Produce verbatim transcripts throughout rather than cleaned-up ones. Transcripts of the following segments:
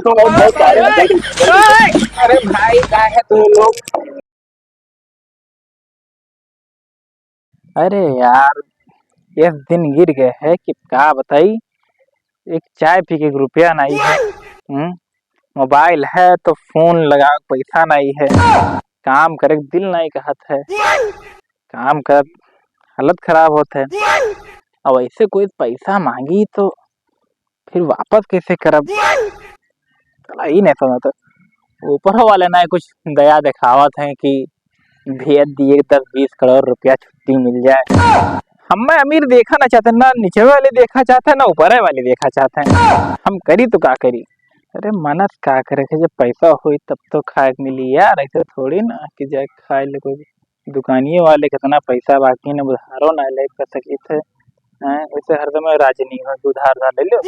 तो बहुत सारे। अरे भाई, का है तू लोग? अरे यार, इस दिन गिर गए है कि का बताई, एक चाय पी के रुपया नहीं है। हम्म, मोबाइल है तो फोन लगा, पैसा नहीं है, काम करे के दिल नहीं कहत है, काम करत हालत खराब होत है। अब ऐसे कोई पैसा मांगी तो फिर वापस कैसे करब? चला, ई नहीं समझ। ऊपर वाले ना कुछ दया दिखावत हैं कि भेज दिए दस बीस करोड़ रुपया, छुट्टी मिल जाए। हम अमीर देखा ना चाहते, ना नीचे वाले देखा चाहते, ना ऊपर वाले देखा चाहते हैं। हम करी तो का करी? अरे मनस का करे के, जब पैसा होई तब तो खाए के मिली यार, ऐसे थोड़ी ना कि जाए खाए ले कोई। दुकानिये वाले कितना पैसा बाकी न उधारो ना ले कर सकित है। हैं, ऐसे हरदम राजनी हो कि उधार उधार ले लो।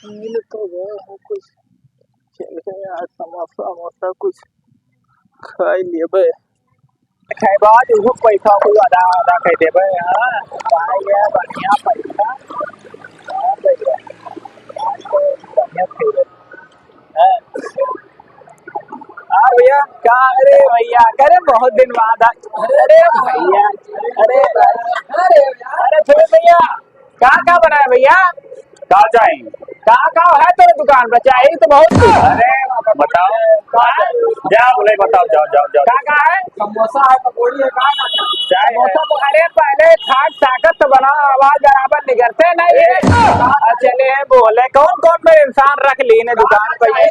मिल तो गए हैं कुछ, चल गए यार, समोसा वमोसा कुछ खाई लेबे। खैबा, तू पैसा को आधा आधा कर देबे, हाँ? भाई, ये बढ़िया पैसा। हाँ, भैया। आज तो बढ़िया खेल है। हाँ। हाँ भैया, का, अरे भैया, अरे बहुत दिन बाद आ-, अरे भैया, अरे भाई, अरे, अरे छोटे भैया, का, का बनाए भैया? का चाही? का, का है तोरे दुकान पे? चाही तो बहुत कुछ। अरे, बताओ। हाँ? जा बोले, बताओ, जाओ, जाओ, जाओ। का, का है? समोसा है, पकौड़ी है, का, का है? चाय है। समोसा तो, अरे, पहले खाट ताकत तो बनाओ, आवाज बराबर निकलते नहीं है। अरे। आ, चले बोले, कौन, कौन में इंसान रख ली ने दुकान पे ये?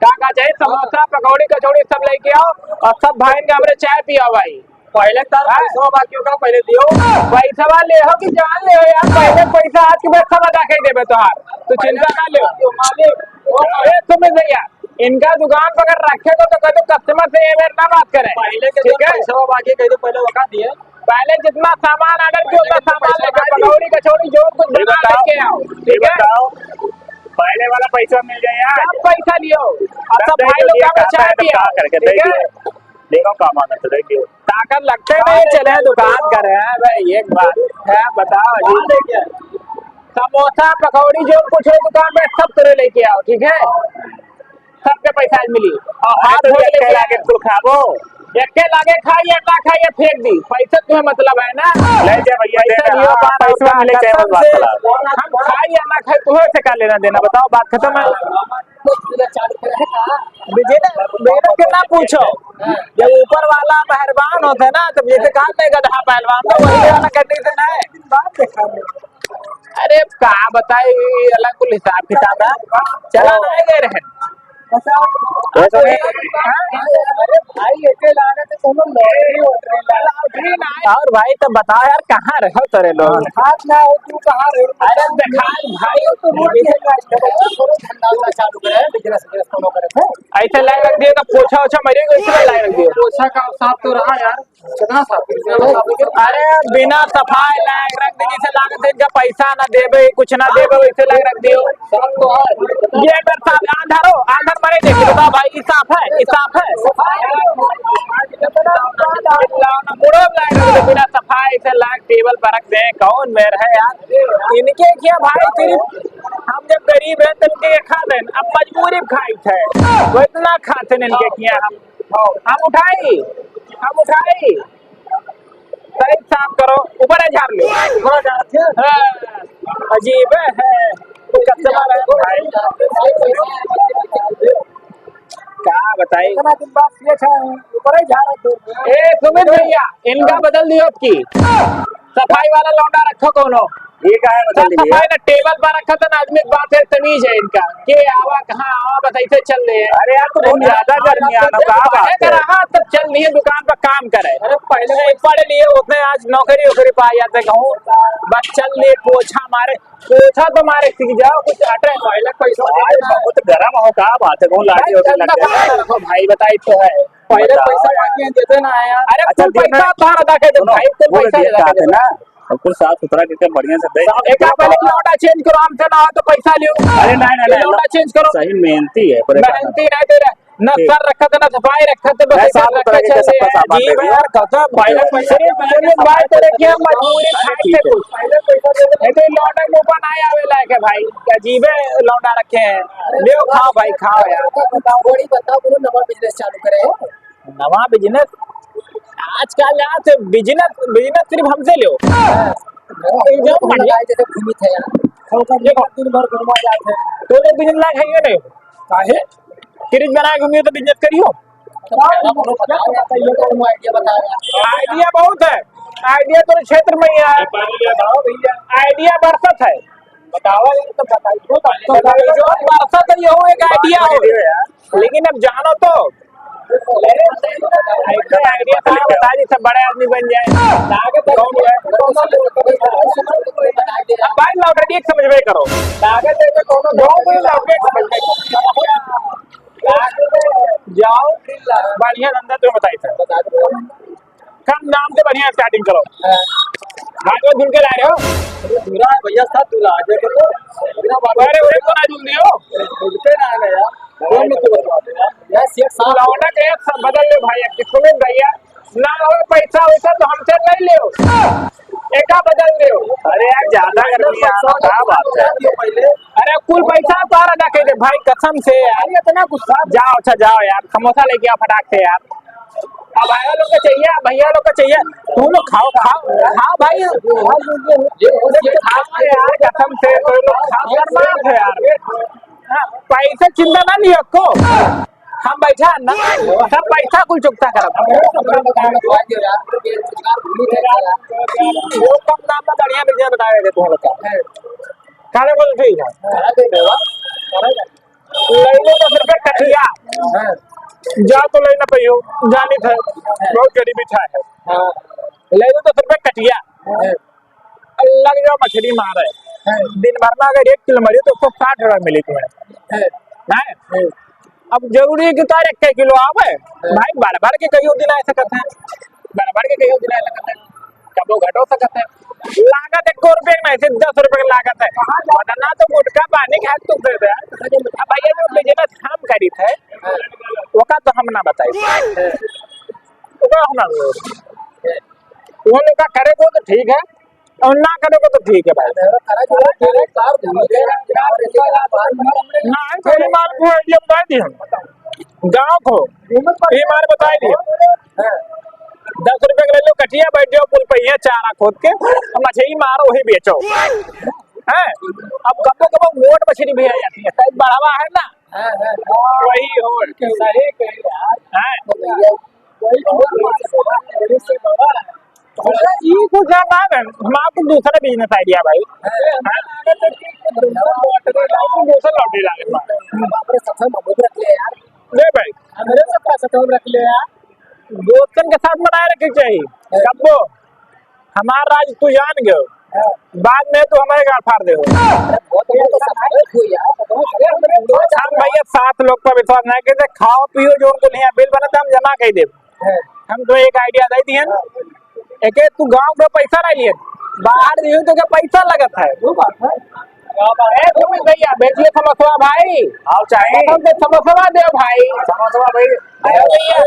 का, का चाही? समोसा, पकौड़ी, कचौड़ी सब लेके आओ और सब भाई का हमरे चाय पियाओ भाई। पहले तार हाँ। पैसवा बाकी होगा, पहले दियो। पैसवा ले हो कि जान ले हो यार, पहले पैसा आज के बाद सब अदा कर देबे तोहार, तो चिंता ना ले। मालिक, ए सुमित भैया, इनका दुकान पर अगर रखे को तो कह दो कस्टमर से ये बेर ना बात करें, पहले के ठीक है? पैसवा बाकी कह दो, पहले वका दिए। पहले जितना सामान ऑर्डर किया उतना सामान लेके पकौड़ी कचौड़ी जो कुछ बना लेके आओ, ठीक है? पहले वाला पैसा मिल जाए यार। सब पैसा लियो, अब सब भाई लोग का चाय पिया, ठीक है? देखो का मांगत है, देखियो। ताकत लगते नहीं, चले दुकान करे हैं भाई, एक बात है, बताओ जी। समोसा, पकौड़ी, जो कुछ हो दुकान में, सब तोरे लेके आओ, ठीक है? सबके पैसा आज मिली। और हाथ धो के लेके आए। कुल खाबो। एक के लागे खाई या ना खाई, या फेंक दी, पैसा तुम्हें मतलब है ना? ले जा भैया, पैसा लियो, हाँ, बात पैसा खत्म। हम खाई या ना खाई, तुम्हें से का लेना देना, बताओ, बात खत्म है। बिजनेस, बिजनेस के ना पूछो, जब ऊपर वाला मेहरबान होता है ना, तो जैसे कहा नहीं गधा पहलवान, तो वही वाला कंडीशन है। अरे का बताए, ये अलग कुल हिसाब किताब है, चला नहीं दे रहे हैं। और भाई, तो बताओ यार, कहाँ रहो तोरे लोग? अरे दिखाई भाई, तो रोड पे धंधा वाला चालू करे, बिजनेस, बिजनेस कोनो करे थे। ऐसे लायक रख दियो, तो पोछा ओछा मरियो, ऐसे लायक रख दियो। पोछा का साफ तो रहा यार, कितना साफ? अरे बिना सफाई लायक रख दे, जैसे लागत है इनका पैसा ना देबे, कुछ ना देबे, वैसे लायक रख दियो। ये अगर साफ, आंधर हो, आंधर मरे देखिए, बताओ भाई, ये साफ है, ये साफ है? मुड़ो लायक रख दे, बिना सफाई से लायक टेबल पर रख दे, कौन मेर है यार? इनके क्या भाई, सिर्फ हम जब गरीब हैं तो इनके खा दें, अब मजबूरी में खाई थे, वो इतना खाते हैं इनके किया हम। हम उठाई, हम उठाई। सही काम करो, ऊपर है झाड़ लो। हाँ, अजीब है, वो कस्टमर है भाई। का बताई? इतना दिन बाद ये था, ऊपर ही झाड़ दो। ए, सुमित भैया, इनका बदल दियो अब की। सफाई वाला लौंडा रखो कोनो। ये का है, बता दीजिए। सफाई ना, टेबल पर रखा था ना आदमी, बात है, तमीज है इनका। के आवा, कहाँ आवा, बस ऐसे चल रहे हैं। अरे यार, तू बहुत ज्यादा गर्मी आ रहा, का बात है? रहा, तब चल रही है दुकान पर काम करे। अरे पहले नहीं पढ़ लिए उतने, आज नौकरी वोकरी पा जाते कहूँ। बस चल लिए, पोछा मारे, पोछा तो मारे सीख जाओ, कुछ अटे। पहले पैसा भाई, बहुत गरम हो, का बात है? कौन लाठी भाई, वोठी लग गया? रखो भाई, बताई तो है। पहले बताओ पैसा यार। बाकी है, देते ना है यार। अरे अच्छा, कुल पैसा तार अदा कर दे सुनो, भाई, कुल बोल पैसा दिया अदा कर दे। ना, अब कुछ साफ सुथरा करके बढ़िया से दे। एक आप पहले लौंडा चेंज करो, हमसे ना हो तो पैसा लियो। अरे नहीं, नहीं, ये नहीं, लौंडा चेंज करो। सही मेहनती है, परेशान मेहनती नहीं दे रहा। ना ठीक। सर रखत है, ना सफाई रखत है, बस ऐसा ऐसे साफ रखत तरह के है। सबका सामान जी दे भैया, दिया। यार, कसम। पहले पैसा सिर्फ, सिर्फ बात तो रखिए, मजबूरी अरे, खाए ठीक से है। कुछ। नहीं तो ये लौंडा के ऊपर ना आवे लायक है भाई, अजीबे लौंडा रखे हैं। ले खाओ भाई, खाओ यार। बताओ, बड़ी बताओ, बोलो, नवा business चालू करे हो? नवा business? आजकल यार से business, business सिर्फ हमसे लो। हाँ। ये जो तुम बढ़िया। लगाए जैसे घूमित है यार। देखो। दिन भर घूमा जाते हैं। तो लोग business लायक है ये नहीं। काहे? Fridge बनाए घूमियो तो business करियो। तो पहला बोलो, बताओ, बताओ, ये कौन idea बताया? Idea बहुत है, idea तो क्षेत्र में ही है, idea बरसत है। बताओ, ये तो बताइए, तो बताइए, जो बरसत है, यहू एक idea हो। लेकिन अब जानो तो, एक idea था, बता दी, सब बड़े आदमी बन जाए। अब भाई, lottery एक समझ में करो, गाँव में lottery एक समझ में करो। जाओ, बढ़िया धंधा तुम्हें बताई सर। कम दाम से बढ़िया starting करो। भागवत सुन के ला रहे हो? दूल्हा है भैया, सब दूल्हा आ जाएगा तो। अरे, वही तो ना जुल दियो। बोलते ना है यार। बोल मत बोलो। यार, सेठ साहब। लौंडा के एक सब बदल ले भाई, किसको भी भैया। ना हो पैसा वैसा तो हमसे ले लियो। एका बदल दियो। अरे यार, ज्यादा गर्मी है ना, क्या बात है? पहले। अरे, कुल पैसा तारा ना कह दे भाई, कसम से यार। अरे, इतना गुस्सा। जाओ, अच्छा, जाओ यार, समोसा लेके आओ फटाक से यार। अब भैया लोग को चाहिए, भैया लोग को चाहिए। तुम लोग खाओ, खाओ, खाओ भाई। ये खाओ यार, कसम से, तुम लोग खाओ, शर्मा है यार। हाँ, पैसे चिंता ना लियो को। हम बैठा है ना, सब पैसा कुल चुकता करब। वो कम दाम में बढ़िया business बतावे थे तुम लोग का। काले बोल ठीक है। ले लो दस रुपये कटिया। जाओ तो ले ना पाइयो, जानी थे, बहुत गरीबी था है। ले लो दस रुपये कटिया। लग जाओ मछली मारे। हाँ। दिन भर में अगर एक किलो मारी तो एक सौ साठ रुपया मिली तुम्हें। हाँ। हैं? हाँ। अब जरूरी है कि तार एक किलो आवे? हाँ। भाई, बढ़ बढ़ के कहियो दिन आ सकत है, बढ़ बढ़ के कहियो दिन आ सकत है, कबो घटो सकत है। लागत एको रुपये में से दस रुपये की लागत है। वरना तो गुटखा पानी खाए तो दे दे। अब भैया जो business हम करी थे, ओका तो हम ना बताई। ओका हम ना बताई। वो लोग का करे को तो ठीक है, और ना करे को तो ठीक है भाई। ना, कोई मार को idea बताई दी हम। गाँव को, ये मार बताई दी। दस रुपये के ले लो कटिया, बैठ जाओ पुल पे, ये चारा खोद के, मछली मारो, वही बेचो। हैं? अब कबो कबो मोट मछली भी आ जाती है, size बढ़ावा है ना, हाँ, हाँ, हाँ। वही हो। सही कही यार। हैं? तो भैया, वही तो बात है, बाबा। अरे, ई कुछ ना, ना, ना, हम आपको दूसरा business idea, भाई। हाँ। दूसरा lottery लागे, बाप रे, सबसे महंगा रख ले यार। ले भाई। हमरे सब पैसा तो रख ले यार। दोस्तन के साथ बनाए रखे के चाहिए। हाँ। कब्बो हमार राज तू जान गयो, हाँ। बाद में तू हमारे गाड़ फाड़ दे हो। अरे, बहुत, बहुत तो सब हुई यार, बहुत। हम भैया सात लोग पर विश्वास नहीं करते, खाओ पियो जो उनको लिया बिल बना तो हम जमा कर दे। हाँ। हम तो एक idea दे दिए ना, हाँ। एक तू गाँव में पैसा नहीं लिए, बाहर दिए तो क्या पैसा लगत है? वो बात है। ए, तुम भैया, बेचिए समोसवा भाई। आओ, चाहे। कसम से समोसवा दे भाई। समोसवा भाई। अरे भैया।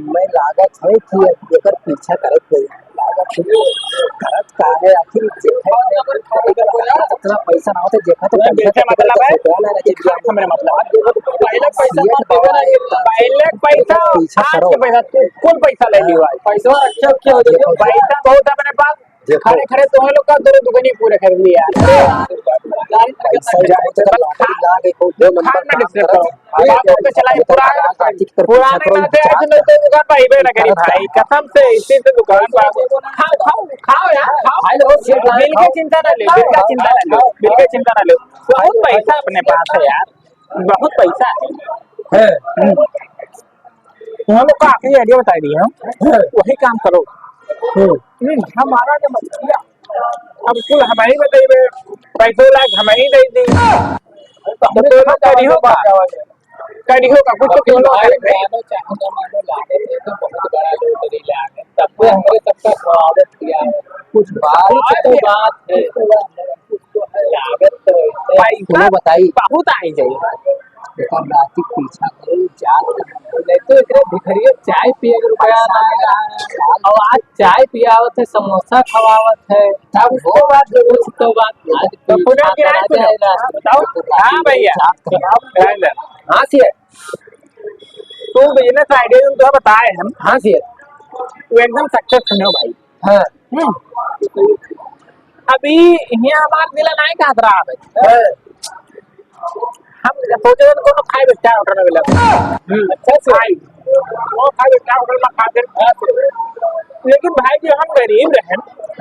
मैं लागत है कि एकर पीछा करत गई। लागत है, करत का है आखिर? जेखा, इतना पैसा ना होता, जेखा तो मैं पैसा बेचे तो मतलब है, करत है, ना, ना, खाए से मेरा मतलब। पहले पैसा मत देवे ना, पहले पैसा, पीछा आज करो। के पैसा, तू कुल पैसा ले लियो आज। पैसा अच्छा क्या हो जाए? पैसा बहुत है मेरे पास। देखो। खड़े खड़े तुम्हें लोग का दो दुकानी पूरे कर लिया। पैसा ही बहुत है, बस खा, लॉटरी लाग गई, कोई दो नंबर खाना काम डिस्टर्ब करो। करो। अब आप लोग तो चलाइए, पुराने, पुराने नाते आज में तो दुकान पर ही बेरा करी भाई, कसम से इसी से दुकान पर खाओ, खाओ, खाओ यार, खाओ। भाई लोग, बिल की चिंता ना ले, बिल का चिंता ना ले, बिल की चिंता ना ले। बहुत पैसा अपने पास है यार, बहुत पैसा है। है। हम्म। हम लोग का आखिरी idea बताई दी हम, हाँ। वही काम करो। हम्म। हम्म, हमारा जो मछलिया, अब कुल हम ही बताइबे, पैसो लाग हम ही दे दी। तो हम लोग करियो का? करियो का? कुछ तो बोलो। भाई, मानो चाहे ना मानो, लागत है तो बहुत बड़ा lottery लागत। तब तो हमरे सबका स्वागत किया है। कुछ बात तो बात है। लागत तो है। भाई, सुनो, बताई। बहुत आई जाए। देखो, रात की पीछा करो, जात एकरे भिखरिया चाय पिए के रुपया ना आएगा। और आज चाय पियावत है, समोसा खवावत है। तब वो बात जरूर कुछ तो बात आज तो पूरा किराया सुनो। बताओ। हाँ भैया। हाँ, ले। हाँ, सी है। तू business idea जो तुझे बताए हम। हाँ, सी है। वो एकदम success सुनो भाई। हाँ। हम्म। अभी यहाँ हमार जिला नाई कहत रहा है। हाँ। हम सोचे तो कोनो खाए बेटा होटल में मिला। हम्म। अच्छा से। खाए। वो खाए बेटा होटल में खा के। लेकिन भाई जी हम गरीब रहे।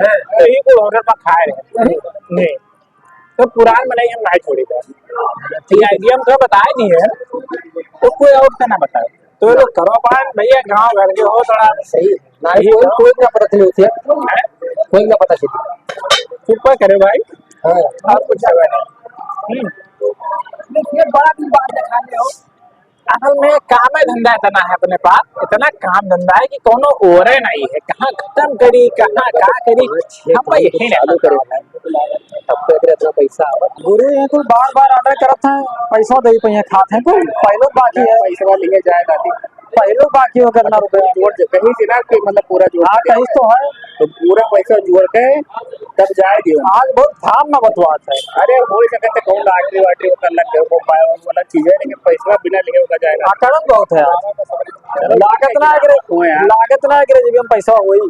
हाँ। तो ही को होटल में खाए रहे। नहीं। तो पुरान मनई हम नाई छोड़ी थे। ये idea हम तो बताए नहीं है। तो कोई और से ना बताए। तो ये लोग करो पान भैया, गाँव घर के हो थोड़ा। सही। नाई कोई, कोई ना पता चली होती है। कोई ना पता चली। चुप करे भाई। हाँ। और कुछ हुआ नहीं। हम्म। ये बड़ा दिन बाद दिखा ले हो। असल में काम है धंधा इतना है अपने पास, इतना काम धंधा है कि कोनो ओरे नहीं है, कहाँ खत्म करी, कहाँ का करी, हम भाई यही चालू करो। तब तो एकरे इतना पैसा आवत। गुरु, ये कुल बार बार order करत हैं, पैसा दे पहिया खात हैं, कुल पहलो बाकी है। पैसा लिए जाए दादी। पहलो बाकी हो कितना रुपया? जोड़ दे, कहीं से ना कि मतलब पूरा जोड़ हाँ, दे। कहीं तो है। तो पूरा पैसा जोड़ के तब जाए दियो। आज बहुत धाम ना बतवात है। अरे, हो सकता है कौन lottery वाटरी ओकर लग गए, वो पाए वाला चीज है, लेकिन पैसा बिना लिए होगा जाएगा। हाँ, करत बहुत है आज। चलो, लागत ना एकरे, हो यार। लागत ना एकरे जेबी में पैसा होई।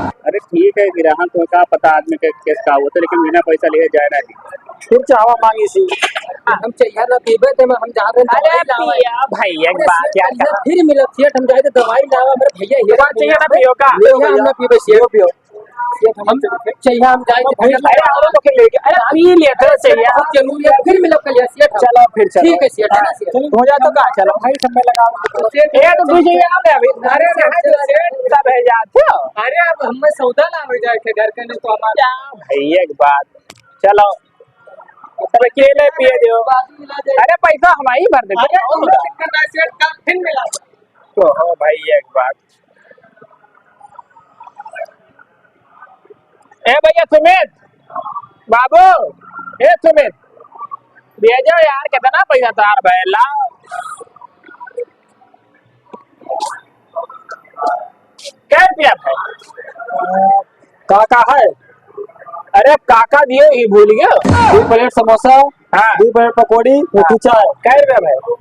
अरे ठीक है, फिर हाँ, तो का पता आदमी के केस का होता है, लेकिन बिना पैसा लिए जाए ना जी। फिर चाहवा मांगी सी। हम चाहिए ना पीबे ते में हम जाते हैं अरे दवाई लावे। पिया भाई, एक अरे बात सेठ, यार कहिया कहा। फिर मिलत सेठ, हम जाए तो दवाई लावे, मेरे भैया हीरा एक बात चाहिए ना पियो का? ले भैया, हम ना पीबे सेठ। पियो, पियो। सेठ, हम चाहिए, हम जाए तो भैया अरे, और तो के लेके, अरे, पी लेते हैं, चाहिए। बहुत जरूरी है, फिर मिलब कल सेठ। चलो, फिर चलो। ठीक है सेठ, है ना सेठ? हो जाए तो का, चलो। भाई, समय लगा। सेठ, ये तो तुझे याद है अभी। अरे, सेठ, सेठ, सब है जाते हो। अरे, अब हमें सौदा लावे जाए के घर के, नहीं तो हमारा क्या भाई, एक बात। चलो, तब अकेले पिए दियो। अरे, पैसा हम ही भर देते। अरे, कौनो दिक्कत ना सेठ, कल फिर मिला। तो हो भाई, एक बात। ए भैया सुमित, बाबू, ए सुमित, भेजो यार, कितना पैसा तार भैला? कै रुपया है? काका है? अरे काका दियो ही भूल गयो। दो plate समोसा, हाँ। दो plate पकौड़ी, हाँ। एक चाय। कै रुपया भाई?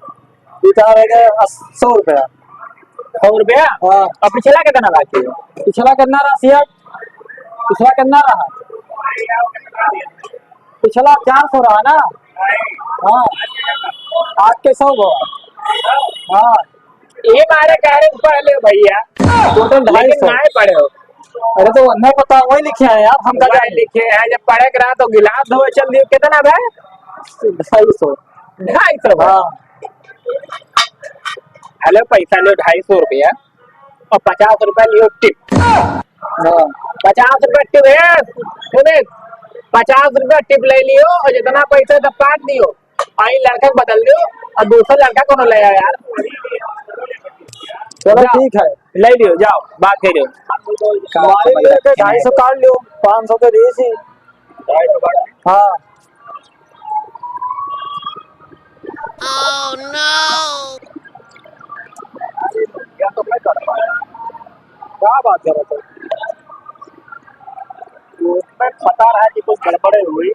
ई का रह गया, अस-, सौ रुपया। सौ रुपया? हाँ। और पिछला कितना बाकी है? पिछला कितना रहा सेठ? पिछला कितना रहा? पिछला चार सौ रहा ना? हाँ। आज के सौ हुआ। हाँ। ये मारे कह रहे पहले भैया। Total ढाई सौ। लेकिन नाहीं पढ़े हो। अरे तो नहीं पता, वही लिखे हैं यार, हम का वही जाने। लिखे हैं, जब पढ़े के रहा तो गिलास धोए चल दियो, कितना भाई? ढाई सौ। ढाई सौ भाई। हाँ। हेलो, पैसा लियो ढाई सौ रुपया और पचास रुपया लियो tip। हाँ। पचास रुपया tip है, सुने, पचास रुपया tip ले लियो और जितना पैसा सब काट दियो। आई लड़का के बदल दियो और दूसरा लड़का कोनो ले आओ यार। चलो जाओ। ठीक है। ले लियो, जाओ, बात करियो। का मारे समझ लिए रहे? के ढाई सौ काट लियो, पाँच सौ के दीसी। हाँ। क्या बात कर रहा था? उसमें पता रहा कि कुछ गड़बड़े हुई।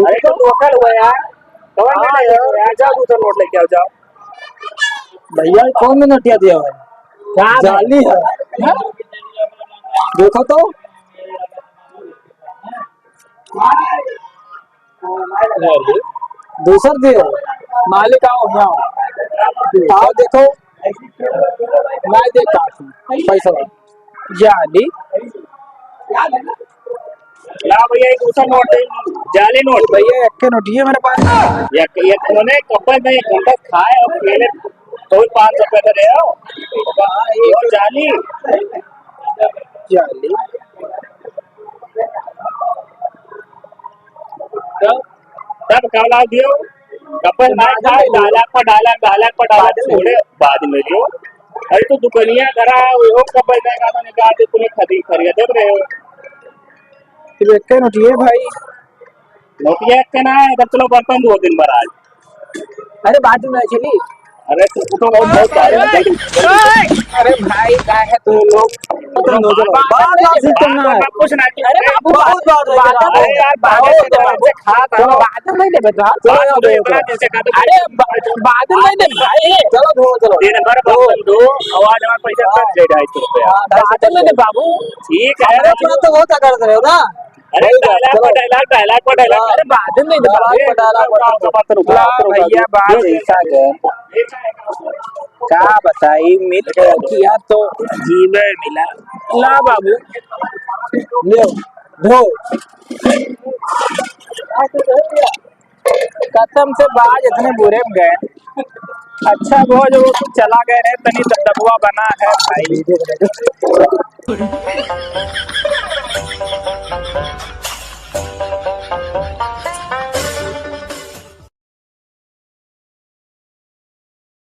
अरे तो local हुआ यार। कौन हाँ यार, यार, जाओ दूसरा नोट लेके आओ, जाओ। भैया, कौन नोटिया दिया है? क्या है? जाली है। हाँ? देखो तो। दूसर दियो। मालिक आओ, यहाँ आओ। आओ देखो। मैं देखा पैसा। जाली। ला भैया, एक दूसरा नोट है, जाली नोट। भैया, एक के नोट ये मेरे पास। एक, एक कोने कपल में एक घंटा खाए और पहले कोई पाँच सौ रुपया दे आओ। ये जाली। जाली। तब, तब काला दियो, कपल ना खाए, dialogue पर dialogue, dialogue पर dialogue छोड़े, बाद में दियो। अरे तो दुकनिया धरा, वो कपल का तो निकाल दे, तुम्हें खरीद, खरीद दे रहे हो। सिर्फ एक नोटिया भाई। नोटिया एक ना है, तब चलो बर्तन धो दिन भर आज। अरे बाद में चली। अरे तो उठो भाई, बहुत सारे हैं। अरे भाई, का है तू लोग? तुम दो जन। बात, बात, बात, कुछ ना। अरे बाबू, बहुत बात है। अरे यार, बात है, बात है। खा, खा। चलो। बात नहीं दे बेटा। चलो, बात चलो, तो चलो। इतना जैसे खा तो अरे बा-, बात नहीं दे भाई। चलो, धो, चलो। दिन भर धो। बर्तन धो, आवाज हमारे पैसा कट जाए ढाई सौ रुपया। हाँ, ढाई सौ बात नहीं दे बाबू। ठीक है। अरे, थोड़ा तो होता कर रहे हो ना। अरे, वही बात, dialogue चलो। पर dialogue, dialogue पर dialogue। हाँ। अरे, बाद में तो dialogue पर dialogue पर गाँव का बात रुको, ला रुको, रुको, भैया, रुको। बात ये ऐसा है। का बताई, मिल गया किया तो जीवे मिला। ला बाबू। ले, धो। कसम से बाज इतने बुरे में गए। अच्छा वो जो वो चला गए रहे, तनी दबदबा बना है भाई।